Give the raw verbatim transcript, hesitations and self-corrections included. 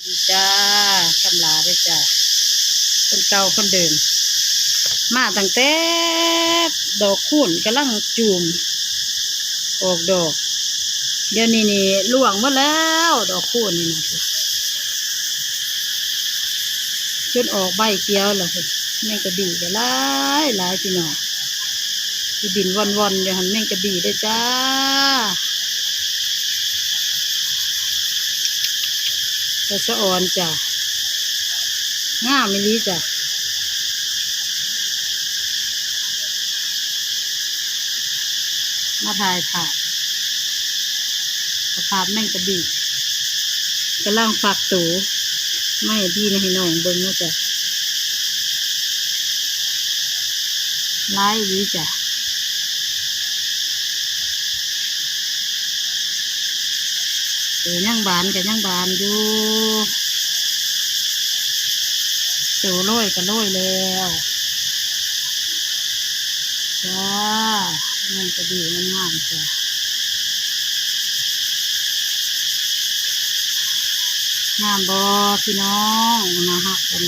จ้า คำหลาเด้อจ้า คนเก่าคนเดิม มาตั้งแต่ดอกคูนกำลังจูมออกดอก เดี๋ยวนี้นี่ร่วงหมดแล้ว ดอกคูนนี่นะ จนออกใบเขียวแล้ว แมงกะบี้ก็หลายหลายพี่น้อง ที่บินว่อนๆอยู่หั่น แมงกะบี้เด้อจ้า ตาสะออนจ้ะ งามอีหลีจ้ะ มาถ่ายภาพ สภาพแมงกะบี้ กำลังฟักตัว ไม่พี่ให้น้องเบิ่งนะจ๊ะ หลายอีหลีจ้ะ ตัวยังบานก็ยังบานอยู่ ตัวโรยก็โรยแล้ว จ้า แมงกะบี้งามๆจ้ะ งามบ่พี่น้อง นะฮะ เป็น